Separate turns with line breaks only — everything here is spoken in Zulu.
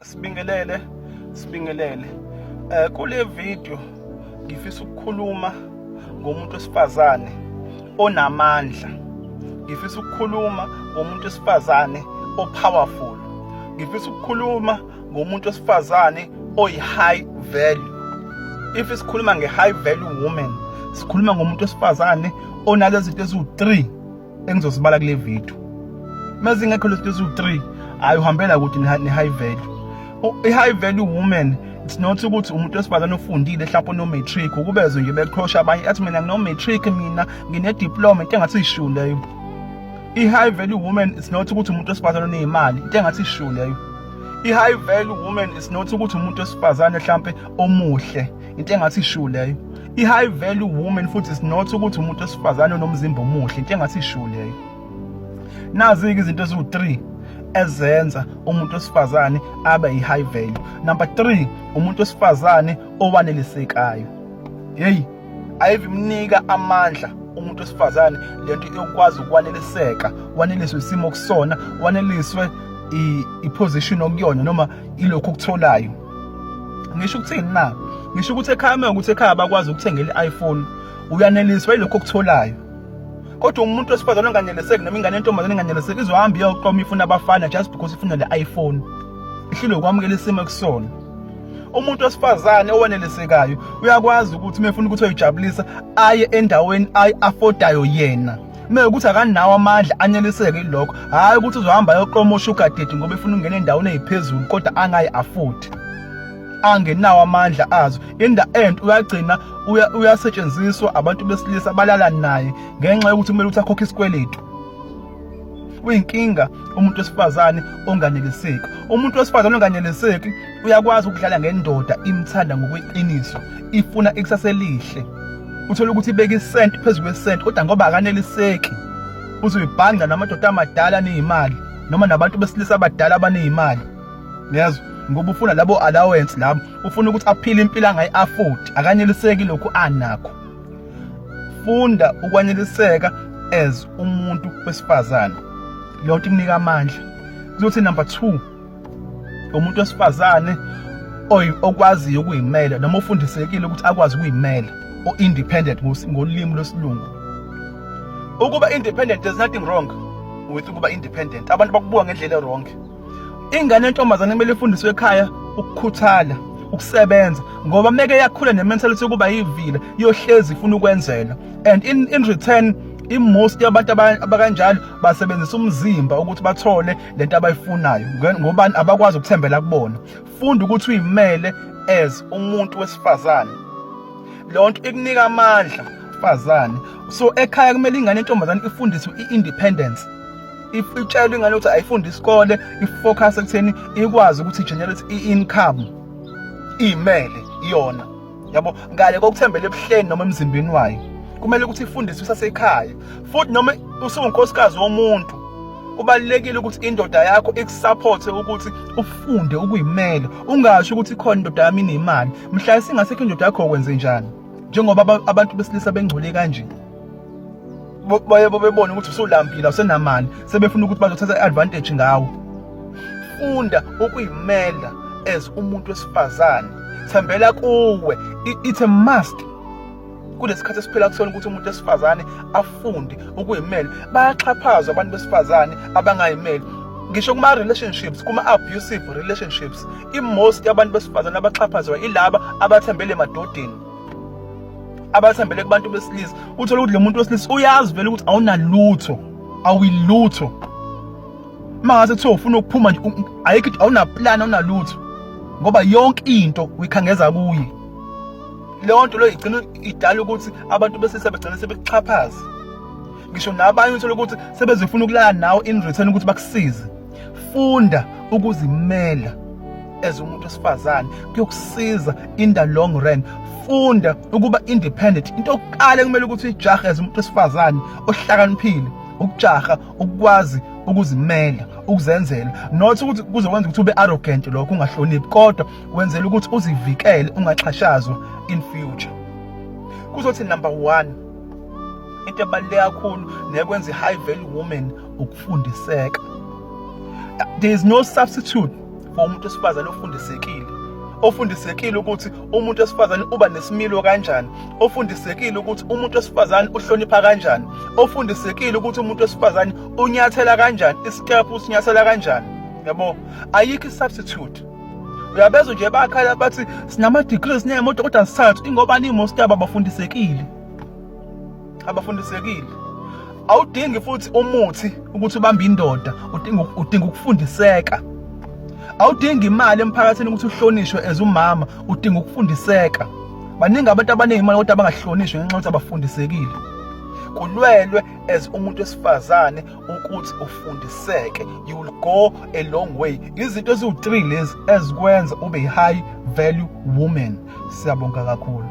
Sibingelele, sibingelele. Kule video ngifisa ukukhuluma ngomuntu wesifazane onamandla. Ngifisa ukukhuluma ngomuntu wesifazane o-powerful. Ngifisa ukukhuluma ngomuntu wesifazane oyi-high value. If sikhuluma nge-high value woman, sikhuluma ngomuntu wesifazane onalezi zinto eziwu-3 engizozibala kule video. Mazingekho lezi zinto eziwu-3, hayi, uhambela kude ne-high value. I-high value woman, it's not ukuthi umuntu wesifazane ofundile, mhlawumbe ono-matric, ukubezwe nje beqhosha abanye athi, "Mina ngino-matric, mina ngine-diploma," into engathi ishu leyo. I-high value woman, it's not ukuthi umuntu wesifazane oneyimali, into engathi ishu leyo. I-high value woman is not ukuthi umuntu wesifazane mhlampe omuhle, into engathi ishu leyo. I-high value woman futhi is not ukuthi umuntu wesifazane onomzimba omuhle, into engathi ishu leyo. Nazi-ke izinto eziwu-3 ezenza umuntu wesifazane abe i-high value. Number 3, umuntu wesifazane owanelisekayo. Hey, ayivimnika amandla umuntu wesifazane lento yokwazi ukwaneliseka, waneliswe isimo kusona, waneliswe i-position okuyona noma ilokhu okutholayo. Ngisho ukuthini na? Ngisho ukuthi ekhaya, uma ukuthi ekhaya bakwazi ukuthengela i-iPhone, uyaneliswa yilokhu okutholayo. Kodwa umuntu wesifazane onganeliseki noma ingane yentombazane enganeliseki izohamba iyoqoma ifuna abafana just because ifuna le iPhone, ihlulwe ukwamukela isimo ekusona. Umuntu wesifazane owanelisekayo uyakwazi ukuthi uma efuna ukuthi uyijabulisa, aye endaweni ayi-affordayo yena. Uma ukuthi akanawo amandla, aneliseke yilokho, hhayi ukuthi uzohamba ayoqoma o-sugar daddy ngoba efuna ukungena endaweni eyiphezulu kodwa angayi-afford, angenawo amandla azo. In the end uyagcina uyasetshenziswa abantu besilisa balala naye ngenxa yokuthi kumele ukuthi akhokhe isikweletu. Uyinkinga umuntu wesifazane onganeliseki. Umuntu wesifazane onganeliseki uyakwazi ukudlala ngendoda imthanda ngokweqiniso, ifuna ikusasa elihle. Uthola ukuthi ibeka isenti phezu kwesenti, kodwa ngoba akaneliseki uzoyibhanga namadoda amadala aneyimali noma nabantu besilisa abadala abaneyimali, ngiyazwa, ngoba ufuna labo allowance labo, ufuna ukuthi aphile impilo angayi-afford, akaneliseki lokhu anakho. Funda ukwaneliseka as umuntu wesifazane, leyo nto ikunika amandla. Kuzothi number 2, umuntu wesifazane okwaziyo ukuyimela noma ofundisekile ukuthi akwazi ukuyimela, o-independent ngolimi lwesilungu. Ukuba independent, there's nothing wrong with ukuba independent. Abantu bakubuka ngendlela e-wrong. Ingane yentombazane kumele ifundiswe ekhaya ukukhuthala, ukusebenza, ngoba meke yakhula ne-mentality yokuba yivila, iyohlezi ifuna ukwenzela, and in return i-most yabantu abakanjalo basebenzisa umzimba ukuthi bathole lento abayifunayo, ngoba abakwazi ukuthembela kubona. Funda ukuthi uyimele as umuntu wesifazane, leyo nto ikunika amandla fazane. So ekhaya kumele ingane yentombazane ifundiswe i-independence, itshelwe ingane ukuthi ayifunde isikole, i-focus ekutheni ikwazi ukuthi generate i-income, iyimele yona, yabo, ngale kokuthembela ebuhleni noma emzimbeni wayo. Kumele ukuthi ifundiswe isasekhaya. Futhi noma usuwunkosikazi womuntu, kubalulekile ukuthi indoda yakho iku-support ukuthi ufunde ukuyimela. Ungasho ukuthi ikhona indoda yami inemali, mhla singasekho indoda yakho kwenze njani? Njengoba abantu besilisa bengcole kanje, baye bebona ukuthi usulambile, awusenamali, sebefuna ukuthi bazothatha i-advantage ngawo. Funda ukuyimela as umuntu wesifazane, thembela kuwe. It's a must kulesikhathi esiphila kusona ukuthi umuntu wesifazane afunde ukuyimela. Bayaxhaphazwa abantu besifazane abangayimeli, ngisho kuma-relationships, kuma-abusive relationships. I-most yabantu besifazane abaxhaphazwa ilaba abathembele emadodeni, abathembele kubantu besilisa. Uthole ukuthi lo muntu wesilisa uyazi vele ukuthi awunalutho, awuyilutho. Uma ngase kuthiwa ufuna ukuphuma nje, ayikho, awuna-plan, awunalutho, ngoba yonke into uyikhangeza kuye. Leyo nto leyo igcina idala ukuthi abantu besilisa begcina sebekuxhaphaza. Ngisho nabanye uthole ukuthi sebezofuna ukulala nawe in return ukuthi bakusize. Funda ukuzimela as umuntu wesifazane, kuyokusiza in the long run. Funda ukuba independent. Into yokuqala ekumele ukuthi uyijahe as umuntu wesifazane ohlakaniphile, ukujaha ukwazi ukuzimela, ukuzenzela, not ukuthi kuzokwenza ukuthi ube arrogant lokho, ungahloniphi, kodwa wenzela ukuthi uzivikele, ungaxhashazwa in future. Kuzothi number 1, into ebaluleke kakhulu nekwenza i-high value woman, ukufundiseka. There is no substitute. for umuntu wesifazane ofundisekile, ofundisekile ukuthi umuntu wesifazane uba nesimilo kanjani, ofundisekile ukuthi umuntu wesifazane uhlonipha kanjani, ofundisekile ukuthi umuntu wesifazane unyathela kanjani, isitephu usinyathela kanjani. Yabo, ayikho i-substitute. Uyabezwa nje bakhala bathi sinama-degrees ney'moto kodwa sithathu ingoba ni-most yabo abafundisekile, abafundisekile. Awudingi futhi umuthi ukuthi ubambe indoda, udinga ukufundiseka. Awudingi imali emphakathini ukuthi uhlonishwe as umama, udinga ukufundiseka. Baningi abantu abaningi imali kodwa abangahlonishwe ngenxa yokuthi abafundisekile. Kulwelwe as umuntu wesifazane ukuthi ufundiseke, you will go a long way. Izinto eziwu-3 lezi ezikwenza ube i-high value woman. Siyabonga kakhulu.